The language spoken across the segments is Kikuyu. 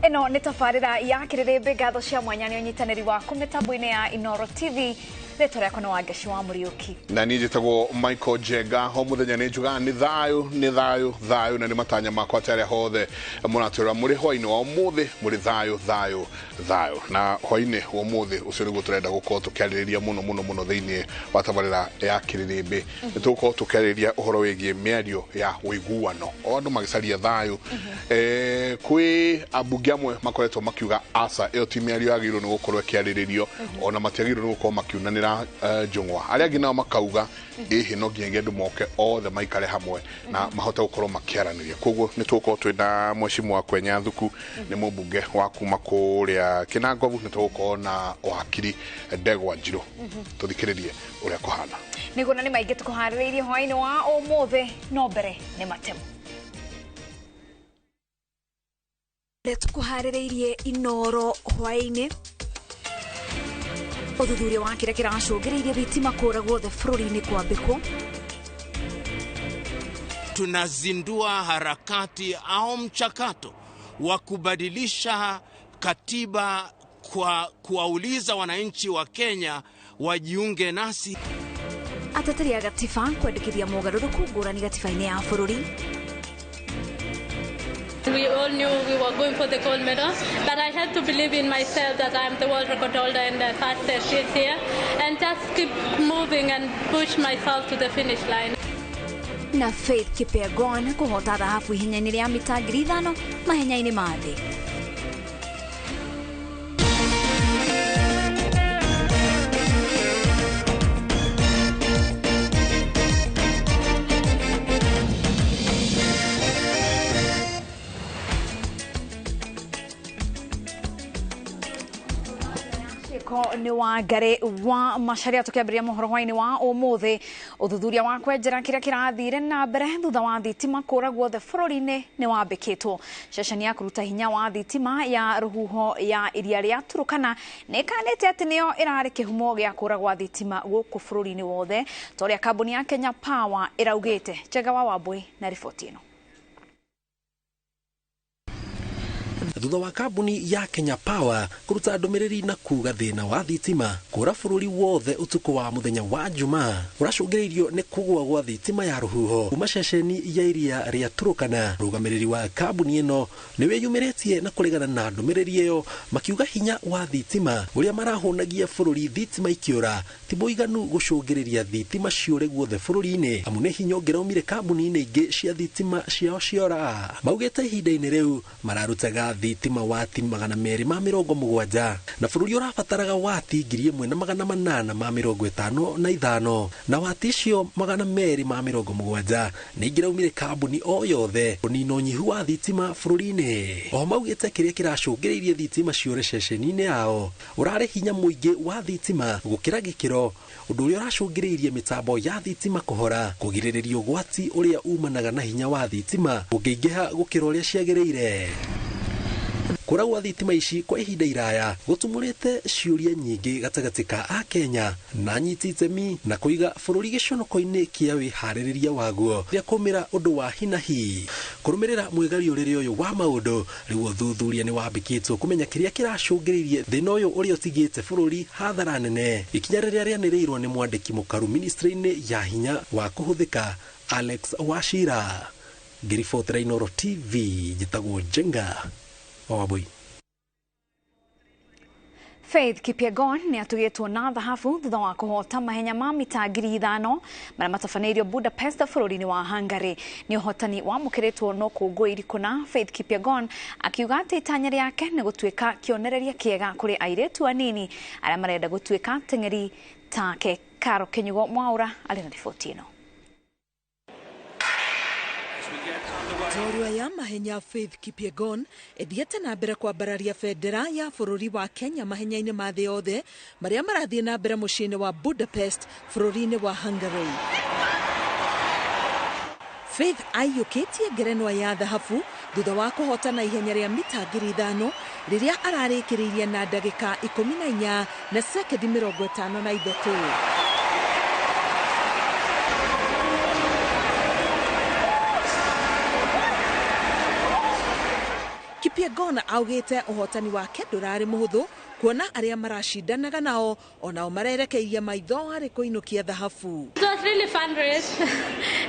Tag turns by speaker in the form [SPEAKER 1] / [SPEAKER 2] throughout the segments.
[SPEAKER 1] Ĩno nĩ tabarĩra ya Kĩrĩrĩmbĩ. Ngatho cia mwanya nĩ ũnyitanĩri waku mĩtambo-inĩ ya Inoro TV. Rĩtwa rĩakwa nĩ Wangeci wa Mũriũki.
[SPEAKER 2] Na niĩ njĩtagwo Michael Njenga. O mũthenya nĩ njugaga nĩ thayũ, nĩ thayũ, thayũ, na nĩ matanya makwa atĩ arĩa hothe mũratwĩra mũrĩ hwainĩ wa ũmũthĩ mũrĩ thayũ, thayũ, thayũ. Na hwainĩ wa ũmũthĩ ũcio nĩguo tũrenda gũkorwo tũkĩarĩrĩria mũno mũno mũno thĩinĩ wa tabarĩra ya Kĩrĩrĩmbĩ. Nĩ tũgũkorwo tũkĩarĩrĩria ũhoro wĩgiĩ mĩario ya ũiguano, o andũ magĩcaria thayũ. Kwĩ ambunge amwe makoretwo makiuga aca, ĩyo ti mĩario yagĩrĩirwo nĩ gũkorwo ĩkĩarĩrĩrio, ona matiagĩrĩirwo nĩ gũkorwo makiunanĩra njũng'wa. Arĩa angĩ nao makauga ĩhĩ no nginyagia andũ moke othe maikare hamwe na mahote gũkorwo makĩaranĩria. Koguo nĩ tũgũkorwo twĩna Mheshimiwa Kwenya Thuku, nĩ mũmbunge wa kuma kũrĩa Kĩnangobu. Nĩ tũgũkorwo na wakiri Ndegwa Njirũ, tũthikĩrĩrie ũrĩa kũhana.
[SPEAKER 1] Nĩguo, na nĩ maingĩ tũkũharĩrĩirie hwainĩ wa ũmũthĩ, no mbere nĩ matemo ũrĩa tũkũharĩrĩirie Inoro hwaĩ-inĩ. Ũthuthuria wa kĩrĩa kĩracũngĩrĩirie thitima kũra guothe bũrũri-inĩ kwambĩkwo.
[SPEAKER 3] Tunazindua harakati au mchakato wa kubadilisha katiba kwa kuwauliza wananchi wa Kenya wajiunge nasi.
[SPEAKER 1] Ateteri a gatiba kwendekithia mogarũrũku ngũrani gatiba-inĩ ya bũrũri.
[SPEAKER 4] We all knew we were going for the gold medal, but I had to believe in myself that I'm the world record holder and the fastest this year, and just keep moving and push myself to the finish line.
[SPEAKER 1] Na Faith Kipyegon kũhota thahabu ihenya-inĩ rĩa mita 5,000 mahenya-inĩ ma thĩ. Nĩ Wangari wa Macharia. Tũkĩambĩrĩria mohoro hwainĩ wa ũmũthĩ, ũthuthuria wa kwenjera kĩrĩa kĩrathire na mbere thutha wa thitima kũra guothe bũrũri-inĩ nĩ wambĩkĩtwo. Ceceni ya kũruta hinya wa thitima ya rũhuho ya iria rĩa Turukana nĩ ĩkanĩte atĩ nĩyo ĩrarĩ kĩhumo gĩa kũra gwa thitima gũkũ bũrũri-inĩ wothe, ta ũrĩa kambuni ya Kenya Power ĩraugĩte. Njenga wa Wambui na riboti ĩno.
[SPEAKER 5] Thutha wa kambuni ya Kenya Power kũruta ndũmĩrĩri na kuga thĩna wa thitima kũra bũrũri wothe ũtukũ wa mũthenya wa Jumaa ũracũngĩrĩirio nĩ kũgũa gwa thitima ya rũhuho kuma ceceni ya iria rĩa Turukana, mũrũgamĩrĩri wa kambuni ĩno nĩ wĩyumĩrĩtie na kũregana na ndũmĩrĩri ĩyo, makiuga hinya wa thitima ũrĩa marahũnagia bũrũri thitima ikĩũra ti mũiganu gũcũngĩrĩria thitima ciũre guothe bũrũri-inĩ, amu nĩ hinya ũngĩraumire kambuni-inĩ ingĩ cia thitima ciao ciora. Maugĩte ihinda-inĩ rĩu mararutaga thitima wati 270 na bũrũri ũrabataraga wati 1855, na wati icio 270 nĩ ingĩraumire kambuni o yothe kũnina ũnyihu wa thitima bũrũri-inĩ. Oho maugĩte kĩrĩa kĩracũngĩrĩirie thitima ciũre ceceni-inĩ yao ũrarĩ hinya mũingĩ wa thitima gũkĩra gĩkĩro, ũndũ ũrĩa ũracũngĩrĩirie mĩtambo ya thitima kũhora, kũgirĩrĩria ũgwati ũrĩa umanaga na hinya wa thitima ũngĩingĩha gũkĩra ũrĩa ciagĩrĩire. Kũra gwa thitima ici kwa ihinda iraya gũtumũrĩte ciũria nyingĩ gatagatĩ ka Akenya na anyiti itemi na kũiga bũrũri gĩconoko-inĩ kĩa wĩharĩrĩria waguo rĩa kũmĩra ũndũ wa hinahi. Kũrũmĩrĩra mwĩgariũrĩre ũyũ wa maũndũ, rĩu ũthuthuria nĩ wambĩkĩtwo kũmenya kĩrĩa kĩracũngĩrĩirie thĩna ũyũ ũrĩa ũtigĩte bũrũri hathara nene, ikinya rĩrĩa rĩanĩrĩirwo nĩ mwandĩki mũkaru ministry-inĩ ya hinya wa kũhũthĩka Alex Wachira. Ngĩribotera Inoro TV, njĩtagwo Njenga Wambui.
[SPEAKER 1] Faith Kipyegon nĩ atugĩtwo na thahabu thutha wa kũhota mahenya ma mita 5,000 marĩa matabanĩirio Budapest bũrũri-inĩ wa Hungary. Nĩ ũhotani wamũkĩrĩtwo no kũngũĩri kũna, Faith Kipyegon akiuga atĩ itanya rĩake nĩ gũtuĩka kĩonereria kĩega kũrĩ airĩtu anini arĩa marenda gũtuĩka ateng'eri take. Karo Kinyugo Mwaura arĩ na riboti ĩno.
[SPEAKER 6] Njorua ya mahenya Faith Kipyegon ĩthiĩte na mbere kwambararia bendera ya bũrũri wa Kenya mahenya-inĩ ma thĩ yothe marĩa marathiĩ na mbere mũciĩ-inĩ wa Budapest bũrũri-inĩ wa Hungary. Faith aiyũkĩtie ngerenwa ya thahabu thutha wa kũhotana ihenya rĩa mita 5,000 rĩrĩa ararĩkĩrĩirie na ndagĩka 14 na sekendi 53. Kipyegon augĩte ũhotani wake ndũrarĩ mũhũthũ kuona arĩa maracindanaga nao onao marerekeirie maitho harĩ kũinũkia thahabu.
[SPEAKER 4] It was really fun race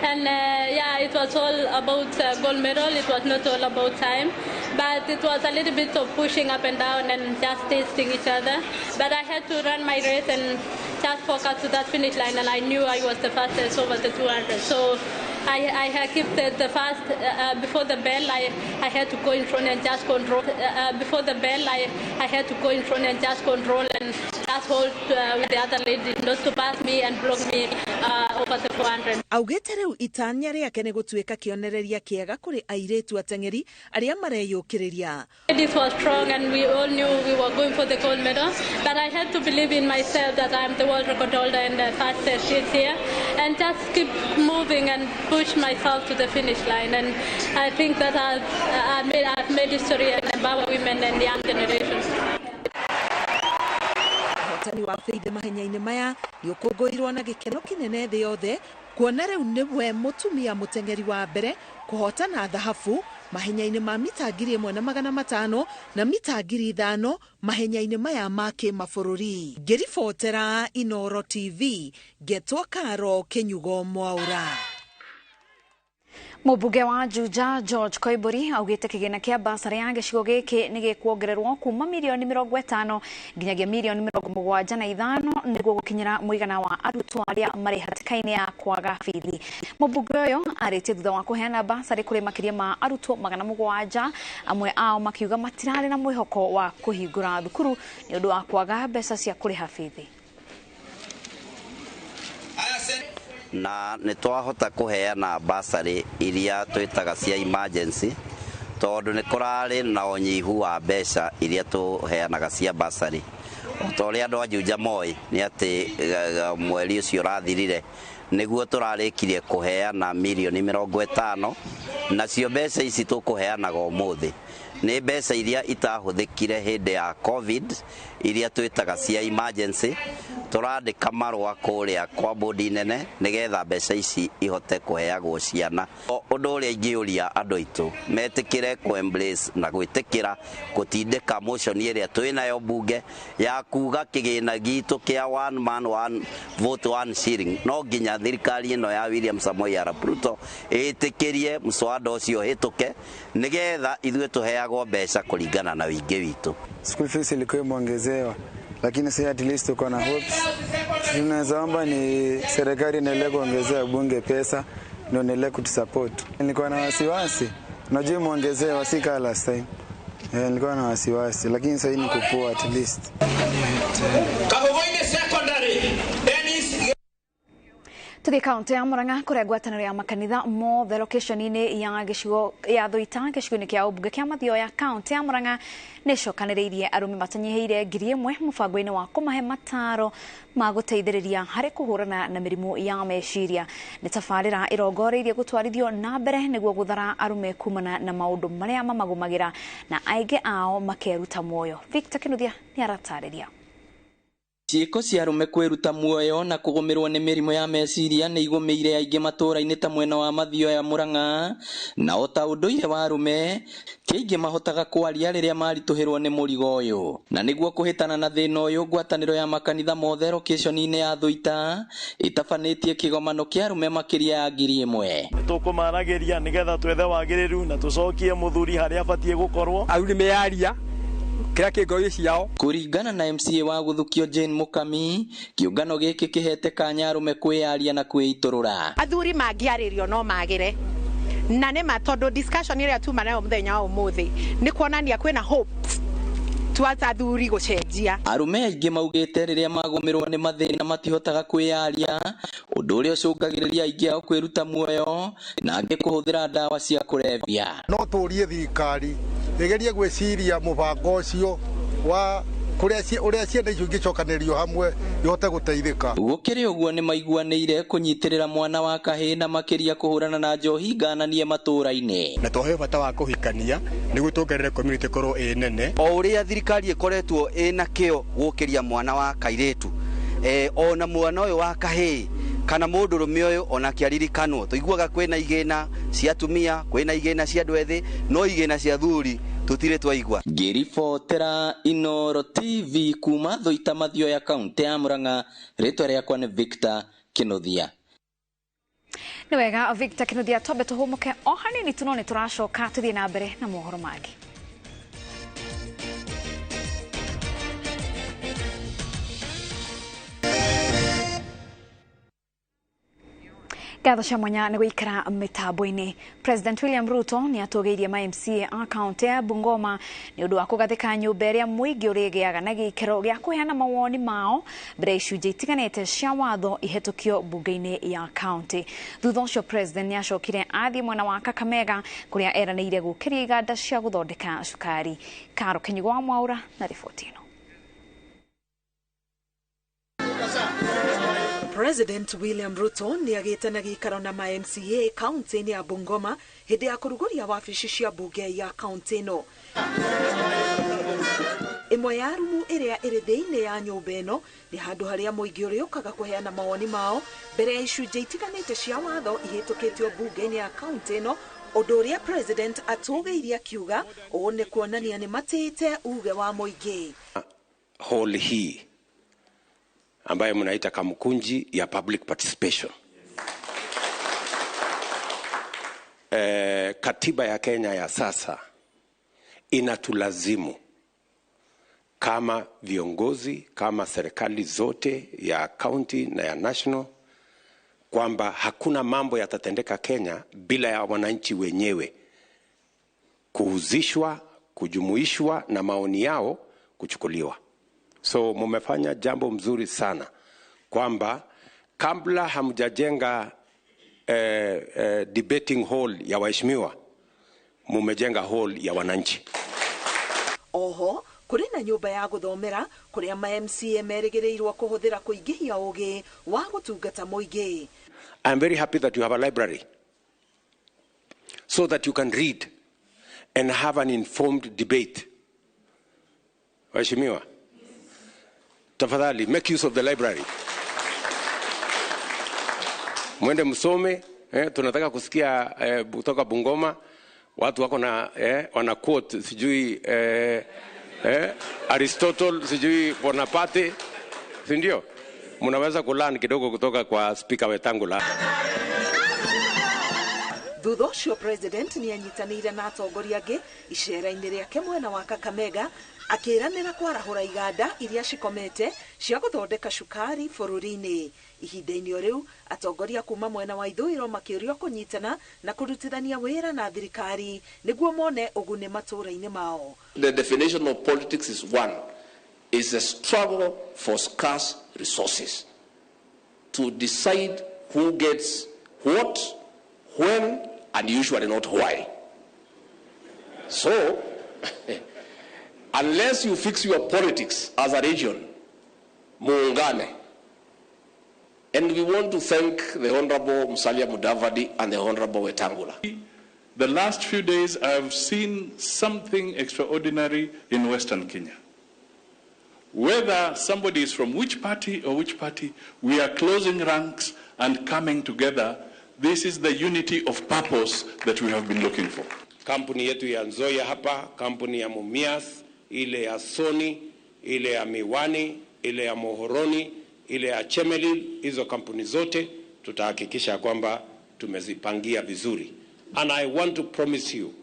[SPEAKER 4] and yeah, it was all about gold medal. It was not all about time, but it was a little bit of pushing up and down and just testing each other. But I had to run my race and just focus to that finish line, and I knew I was the fastest over the 200. So I had kept the fast before the bell. I had to go in front and just control. Before the bell, I had to go in front and just control and just hold with the other lady not to pass me and block me over the 400.
[SPEAKER 6] Augĩte rĩu itanya rĩake nĩ gũtuĩka kĩonereria kĩega kũrĩ airĩtu ateng'eri arĩa mareyũkĩrĩria.
[SPEAKER 4] This was strong and we all knew we were going for the gold medal, but I had to believe in myself that I'm the world record holder and the fastest this year, and just keep moving and push myself to the finish line. And I think that I've made history and empower women and young generations.
[SPEAKER 6] Ũhotani wa Faith mahenya-inĩ maya nĩ ũkũngũĩirwo na gĩkeno kĩnene thĩ yothe kuona rĩu nĩwe mũtumia mũteng'eri wa mbere kũhotana thahabu mahenya-inĩ ma mita 1500 na mita 5000 mahenya-inĩ maya ma kĩmabũrũri. Ngĩribotera Inoro TV ngetwo Karo Kĩnyugo Mwaura.
[SPEAKER 1] Mũmbunge wa Juja George Koimburi augĩte kĩgĩna kĩa basarĩ ya gĩcigo gĩkĩ nĩ gĩkuongererwo kuma mirioni 50 nginyagia mirioni 75 nĩguo gũkinyĩra mũigana wa arutwo arĩa marĩ hatĩka-inĩ ya kwaga bithi. Mũmbunge ũyũ arĩtie thutha wa kũheana basarĩ kũrĩ makĩria ma arutwo 700, amwe ao makiuga matirarĩ na mwĩhoko wa kũhingũra thukuru nĩ ũndũ wa kwaga mbeca cia kũrĩha bithi.
[SPEAKER 7] Na nĩ twahota kũheana basarĩ iria twĩtaga cia emergency tondũ nĩ kũrarĩ na ũnyihu wa mbeca iria tũheanaga cia basarĩ. O ta ũrĩa andũ a Juja moĩ nĩ atĩ mweri ũcio ũrathirire nĩguo tũrarĩkirie kũheana mirioni 50, nacio mbeca ici tũkũheanaga ũmũthĩ nĩ mbeca iria itahũthĩkire hĩndĩ ya COVID iria twĩtaga cia emergency. Tũrandĩka marũa kũrĩa kwa bodi nene nĩgetha mbeca ici ihote kũheagwo ciana. Ũndũ ũrĩa ingĩũria andũ aitũ metĩkĩre kũ embrace na gwĩtĩkĩra gũtindĩka motion ĩrĩa twĩnayo mbunge ya kuga kĩgĩna gitũ kĩa one man one vote one shilling, no nginya thirikari ĩno ya William Samoei Arap Ruto ĩtĩkĩrie mswada ũcio ũhĩtũke nĩgetha ithuĩ tũheagwo mbeca kũringana na wĩingĩ witũ.
[SPEAKER 8] School fees ilikuwa imeongezewa, lakini sasa at least tuko na hopes. Tunaweza omba ni serikali endelee kuongezea bunge pesa ndio endelee kutusupport. Nilikuwa na wasiwasi, unajua imeongezewa si kama last time. Nilikuwa na wasiwasi, lakini sasa niko poa at least.
[SPEAKER 3] Kahogoine Secondary Dennis.
[SPEAKER 1] Tuthi kaunti ya Murang'a kuria ngwatanĩro ya makanitha mothe location-inĩ ya gĩcigo ya Thuita gĩcigo-inĩ kĩa ũmbunge kĩa Mathioya kaunti ya Murang'a nĩ ĩcokanĩrĩirie arũme matanyihĩire 1000 mũbango-inĩ wa kũmahe mataro ma gũteithĩrĩria harĩ kũhũrana na mĩrimũ ya meciria. Nĩ tabarĩra ĩrongoreirie gũtwarithio na mbere nĩguo gũthara arũme kumana na maũndũ marĩa mamagũmagĩra na aingĩ ao makeruta muoyo. Victor Kinuthia nĩ aratarĩria.
[SPEAKER 9] Ciĩko cia arũme kwĩruta muoyo na kũgũmĩrwo nĩ mĩrimũ ya meciria nĩ igũmĩire aingĩ matũũra-inĩ ta mwena wa Mathioya Murang'a, na o ta ũndũire wa arũme ti aingĩ mahotaga kwaria rĩrĩa maritũhĩrwo nĩ mũrigo ũyũ. Na nĩguo kũhĩtana na thĩna ũyũ, ngwatanĩro ya makanitha mothe location-inĩ ya Thuita ĩtabanĩtie kĩgomano kĩa arũme makĩria ya 1000.
[SPEAKER 10] Tũkũmaragĩria nĩgetha twethe wagĩrĩru na tũcokie mũthuri harĩa abatiĩ gũkorwo.
[SPEAKER 11] Arũme meyaria kĩrĩa kĩ ngoro-inĩ ciao.
[SPEAKER 9] Kũringana na MCA wa Gũthukio Jane Mukami, kĩũngano gĩkĩ kĩhete kanya arũme kwĩyaria na kwĩitũrũra.
[SPEAKER 12] Athuri mangĩarĩrio no magĩre, na nĩ ma tondũ discussion ĩrĩa tuma nayo mũthenya wa ũmũthĩ nĩ kuonania kwĩna hopes towards athuri gũcenjia.
[SPEAKER 9] Arũme aingĩ maugĩte rĩrĩa magũmĩrwo nĩ mathĩna matihotaga kwĩyaria, ũndũ ũrĩa ũcũngagĩrĩria aingĩ ao kwĩruta muoyo na angĩ kũhũthĩra ndawa cia kũrebia.
[SPEAKER 13] No tũrie thirikari ĩgerie gwĩciria mũbango ũcio wa kũrĩa ciana icio ingĩcokanĩrĩrio hamwe ihote gũteithĩka.
[SPEAKER 9] Gũkĩrĩ ũguo nĩ maiguanĩire kũnyitĩrĩra mwana wa kahĩĩ na makĩria kũhũrana na njohi ngananie matũũra-inĩ.
[SPEAKER 14] Na tũheo bata wa kũhikania nĩguo tuongerere community ĩkorwo ĩ nene.
[SPEAKER 15] O ũrĩa thirikari ĩkoretwo ĩna kĩo gũkĩria mwana wa kairĩtu, ona mwana ũyũ wa kahĩĩ kana mũndũrũme ũyũ ona kĩaririkanwo, tũiguaga kwĩna igĩna cia atumia, kwĩna igĩna cia andũ ethĩ, no igĩna cia athuri Tutire twaigua.
[SPEAKER 9] Ngĩribotera Inooro TV kuma Thũita Mathioya kaunti ya Murang'a, rĩtwa rĩakwa nĩ Victor Kinuthia.
[SPEAKER 1] Nĩ wega Victor Kinuthia, twambe tũhũmũke o hanini tu no nĩ tũracoka tũthiĩ na mbere na mohoro mangĩ. Ngatho cia mwanya nĩ gũikara mĩtambo-inĩ. President William Ruto nĩ atũgĩirie ma MCA a kaunti ya Bungoma nĩ ũndũ wa kũgathĩka nyũmba ĩrĩa mũingĩ ũrĩgĩaga na gĩikaro gĩa kũheana mawoni mao mbere ya icunjĩ itiganĩte cia watho ihĩtũkio mbunge-inĩ ya kaunti. Thutha ũcio President nĩ acokire athiĩ mwena wa Kakamega kũrĩa eranĩire gũkĩria iganda cia gũthondeka cukari. Karo Kinyugo wa Mwaura na riboti ĩno.
[SPEAKER 6] President William Ruto nĩ agĩte na gĩikaro na ma MCA kaunti-inĩ ya Bungoma hĩndĩ ya kũrugũria wabici cia mbunge ya kaunti ĩno. Ĩmwe ya rumu ĩrĩa ĩrĩ thĩinĩ ya nyũmba ĩno nĩ handũ harĩa mũingĩ ũrĩũkaga kũheana mawoni mao mbere ya icunjĩ itiganĩte cia watho ihĩtũkĩtio mbunge-inĩ ya kaunti ĩno, ũndũ ũrĩa President atũgĩirie akiuga ũũ nĩ kuonania nĩ matĩĩte uge wa mũingĩ.
[SPEAKER 16] Hall hii ambayo mnaita Kamkunji ya public participation. Katiba ya Kenya ya sasa inatulazimu kama viongozi, kama serikali zote ya county na ya national, kwamba hakuna mambo yatatendeka Kenya bila ya wananchi wenyewe kuhusishwa, kujumuishwa na maoni yao kuchukuliwa. So mumefanya jambo mzuri sana kwamba kabla hamjajenga debating hall ya waheshimiwa, mumejenga hall ya wananchi.
[SPEAKER 6] Oho kuri na nyumba ya guthomera kuria ma MCA merĩgĩrĩirwo kũhũthĩra kũingĩhia ũgĩ wa gũtungata mũingĩ.
[SPEAKER 16] I am very happy that you have a library so that you can read and have an informed debate. Waheshimiwa, tafadhali make use of the library. Mwende msome, tunataka kusikia kutoka Bungoma watu wako na wana quote sijui Aristotle sijui Bonaparte, si ndio? Mnaweza kulearn kidogo kutoka kwa speaker Wetangula.
[SPEAKER 6] Thutha ũcio President nĩ anyitanĩire na atongoria angĩ icera-inĩ rĩake mwena wa Kakamega akĩranĩra kwarahũra iganda iria cikomete cia gũthondeka cukari bũrũri-inĩ. Ihinda-inĩ o rĩu atongoria kuma mwena wa ithũĩro makĩũrio kũnyitana na kũrutithania wĩra na thirikari nĩguo mone ũguni matũũra-inĩ mao.
[SPEAKER 17] The definition of politics is one, is a struggle for scarce resources to decide who gets what, when, and usually not why. So, unless you fix your politics as a region, muungane. And we want to thank the Honorable Musalia Mudavadi and the Honorable Wetangula.
[SPEAKER 18] The last few days I've seen something extraordinary in Western Kenya. Whether somebody is from which party or which party, we are closing ranks and coming together. This is the unity of purpose that we have been looking for.
[SPEAKER 16] Kampuni yetu ya Nzoia hapa, kampuni ya Mumias, ile ya Sony, ile ya Miwani, ile ya Mohoroni, ile ya Chemelil, hizo kampuni zote tutahakikisha kwamba tumezipangia vizuri. And I want to promise you,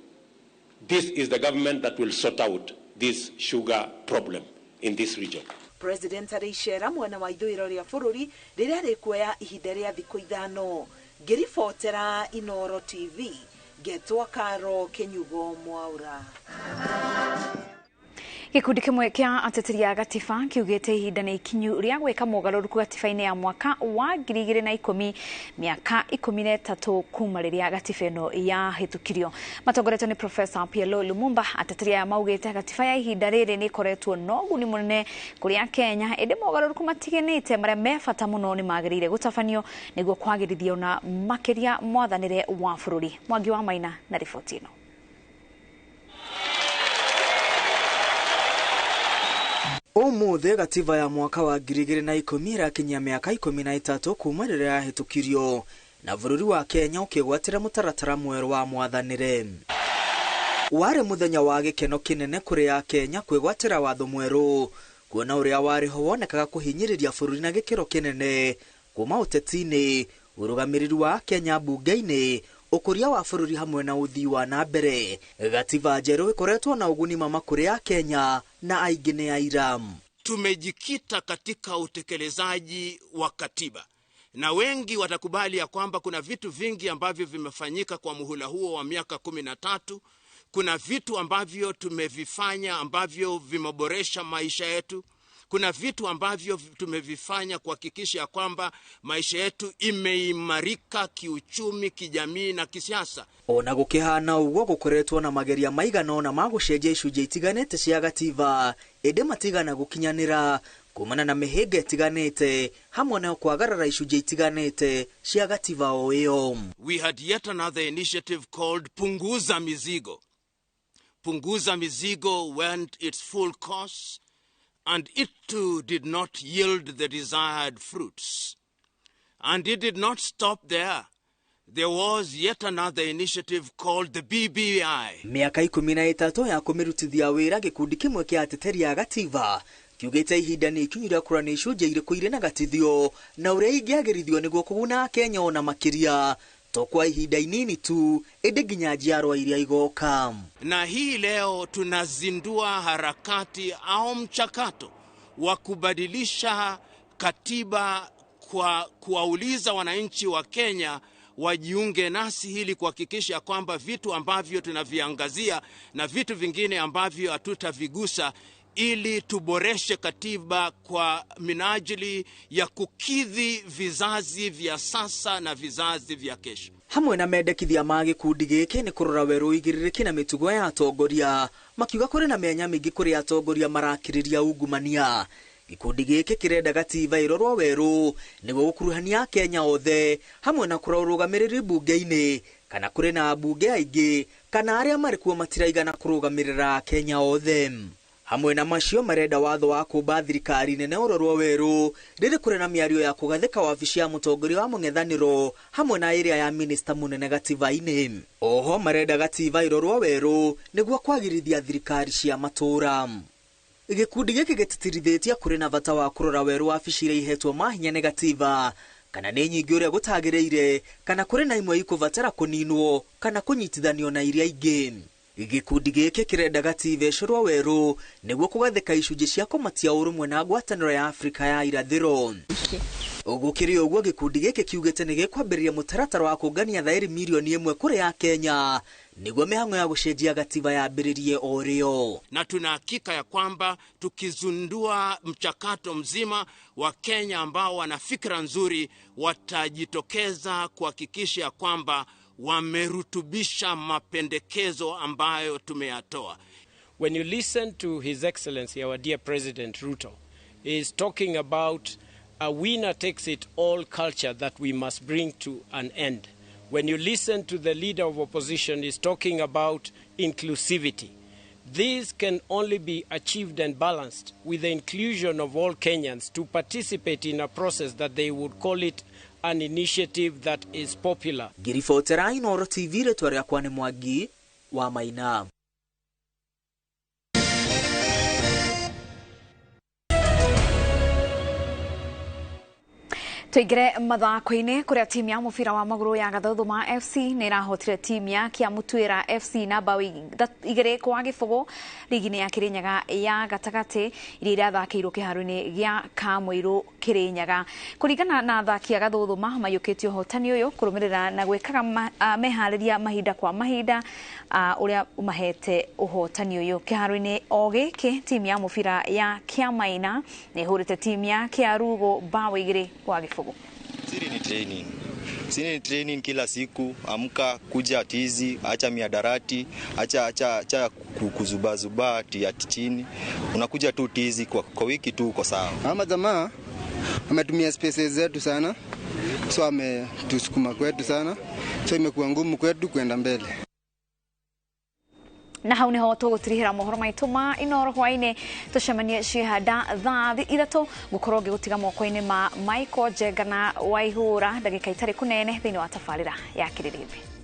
[SPEAKER 16] this is the government that will sort out this sugar problem in this region.
[SPEAKER 6] President arĩ icera mwena wa ithũĩro rĩa bũrũri rĩrĩa rĩkuoya ihinda rĩa thikũ 5. Ngĩribotera Inooro TV, ngetwo Karo Kinyugo Mwaura.
[SPEAKER 1] Gĩkundi kĩmwe kĩa ateteri a gatiba kiugĩte ihinda nĩ ikinyu rĩa gwĩka mogarũrũku gatiba-inĩ ya mwaka wa 2010, mĩaka 13 kuma rĩrĩa gatiba ĩno yahĩtũkirio. Matongoretio nĩ Professor PLO Lumumba, ateteri aya maugĩte gatiba ya ihinda rĩrĩ nĩ ĩkoretwo na ũguni mũnene kũrĩ Akenya, ĩndĩ mogarũrũku matiganĩte marĩa me bata mũno nĩ magĩrĩire gũtabanio nĩguo kwagĩrithia ona makĩria mwathanĩre wa bũrũri. Mwangi wa Maina na riboti ĩno.
[SPEAKER 19] Ũmũthĩ gatiba ya mwaka wa 2010 ĩrakinyia mĩaka 13 kuma rĩrĩa yahĩtũkirio na bũrũri wa Kenya ũkĩgwatĩra mũtaratara mwerũ wa mwathanĩre. Warĩ mũthenya wa gĩkeno kĩnene kũrĩ Akenya kwĩgwatĩra watho mwerũ kuona ũrĩa warĩ ho wonekaga kũhinyĩrĩria bũrũri na gĩkĩro kĩnene kuma ũteti-inĩ, ũrũgamĩrĩri wa Kenya mbunge-inĩ, ũkũria wa bũrũri hamwe na ũthii wa na mbere. Gatiba njerũ ĩkoretwo na ũguni mama kũrĩ Akenya na aingĩ nĩ aira.
[SPEAKER 16] Tumejikita katika utekelezaji wa katiba na wengi watakubali ya kwamba kuna vitu vingi ambavyo vimefanyika kwa muhula huo wa miaka 13. Kuna vitu ambavyo tumevifanya ambavyo vimeboresha maisha yetu. Kuna vitu ambavyo tumevifanya kuhakikisha kwamba maisha yetu imeimarika kiuchumi, kijamii na kisiasa.
[SPEAKER 19] Ona gukihana uguo gukoretwo na mageria maigana ona ma gucenjia icunjĩ itiganĩte cia gatiba ĩndĩ matigana gukinyanĩra kumana na mĩhĩnga ĩtiganĩte hamwe na kwagarara icunjĩ itiganĩte cia gatiba o ĩyo.
[SPEAKER 16] We had yet another initiative called Punguza Mizigo. Punguza Mizigo went its full course, and it too did not yield the desired fruits. And it did not stop there. There was yet another initiative called the BBI.
[SPEAKER 19] Miaka 13 ya kũmĩrutithia wĩra gĩkundi kĩmwe kĩa ateteri a gatiba kiugĩte ihinda nĩ ikinyu rĩa kũrora nĩ icunjĩ irĩkũ irĩ na gatithio na ũrĩa ingĩagĩrithio nĩguo kũguna Akenya ona makĩria to kwa ihinda inini tu ĩndĩ nginya njiarwa iria igoka.
[SPEAKER 16] Na hii leo tunazindua harakati au mchakato wa kubadilisha katiba kwa kuwauliza wananchi wa Kenya wajiunge nasi ili kuhakikisha kwamba vitu ambavyo tunaviangazia na vitu vingine ambavyo hatutavigusa ili tuboreshe katiba kwa minajili ya kukidhi vizazi vya sasa na vizazi vya kesho.
[SPEAKER 19] Hamwe na mendekithia ma gĩkundi gĩkĩ nĩ kũrora werũ igĩrĩrĩki na mĩtugo ya atongoria makiuga kũrĩ na mĩanya mĩingĩ kũrĩ atongoria marakĩrĩria ungumania. Gĩkundi gĩkĩ kĩrenda gatiba ĩrorwo werũ nĩguo gũkuruhania Akenya othe hamwe na kũrora ũrũgamĩrĩri mbunge-inĩ kana kũrĩ na ambunge aingĩ kana arĩa marĩ kuo matiraigana kũrũgamĩrĩra Akenya othe. Hamwe na macio marenda watho wa kũmba thirikari nene ũrorwo werũ rĩrĩ kũrĩ na mĩario ya kũgathĩka wabici ya mũtongoria wa mũng'ethanĩro hamwe na ĩrĩa ya minista mũnene gatiba-inĩ. Oho marenda gatiba ĩrorwo werũ nĩguo kwagĩrithia thirikari cia matũũra. Gĩkundi gĩkĩ gĩtitirithĩtie kũrĩ na bata wa kũrora werũ wabici iria ihetwo mahinya nĩ gatiba kana nĩ nyingĩ ũrĩa gũtagĩrĩire kana kũrĩ na imwe ikũbatara kũninwo kana kũnyitithanio na iria ingĩ. Gĩkundi gĩkĩ kĩrenda gatiba ĩcorwo werũ nĩguo kũgathĩka icunjĩ cia kũmatia ũrũmwe na ngwatanĩro ya Afrika ya irathĩro. Gũkĩrĩ ũguo gĩkundi gĩkĩ kiugĩte nĩ gĩkwambĩrĩria mũtaratara wa kũngania thaĩri mirioni 1 kũrĩ Akenya nĩguo mĩhang'o ya gũcenjia gatiba yambĩrĩrie o rĩo.
[SPEAKER 16] Na tuna hakika ya kwamba tukizundua mchakato mzima wa Kenya ambao wana fikra nzuri watajitokeza kuhakikisha kwamba wamerutubisha mapendekezo ambayo tumeyatoa.
[SPEAKER 20] When you listen to His Excellency, our dear President Ruto, he is talking about a winner takes it all culture that we must bring to an end. When you listen to the leader of opposition, he is talking about inclusivity. This can only be achieved and balanced with the inclusion of all Kenyans to participate in a process that they would call it an initiative that is popular.
[SPEAKER 19] Ngiribotera Inooro TV, rĩtwa rĩakwa nĩ Mwangi wa Maina.
[SPEAKER 1] Tuingire mathako-inĩ kũrĩa timu ya mũbira wa magũrũ ya Gathuthuma FC nĩ ĩrahotire timu ya Kĩamũtuĩra FC na bao 2-0 rigi-inĩ ya Kĩrĩnyaga ya gatagatĩ iria irathakĩirwo kĩharo-inĩ gĩa Kamũirũ Kĩrĩnyaga. Kũringana na athaki a Gathuthuma maiyũkĩtie ũhotani ũyũ kũrũmĩrĩra na gwĩkaga meharĩria mahinda kwa mahinda ũrĩa ũmahete ũhotani ũyũ. Kĩharo-inĩ o gĩkĩ timu ya mũbira ya Kĩamaina nĩ ĩhũrĩte timu ya Kĩarugo bao 2-0.
[SPEAKER 21] Siri ni training. Siri ni training kila siku, amka kuja tizi, acha miadarati, acha kuzubazuba ati chini. Unakuja tu tizi kwa wiki tu uko sawa.
[SPEAKER 8] Ama jamaa ametumia spaces zetu sana. So ametusukuma kwetu sana. So imekuwa ngumu kwetu kwenda mbele.
[SPEAKER 1] Na hau niho tũgũtirihĩra mohoro maitũ ma Inooro hwainĩ tũcemanie ciĩhanda thaa 3 ngũkorwo ngĩgũtiga moko-inĩ ma Michael Njenga na Waihũra ndagĩka itarĩ kũnene thĩinĩ wa tabarĩra ya Kĩrĩrĩmbĩ.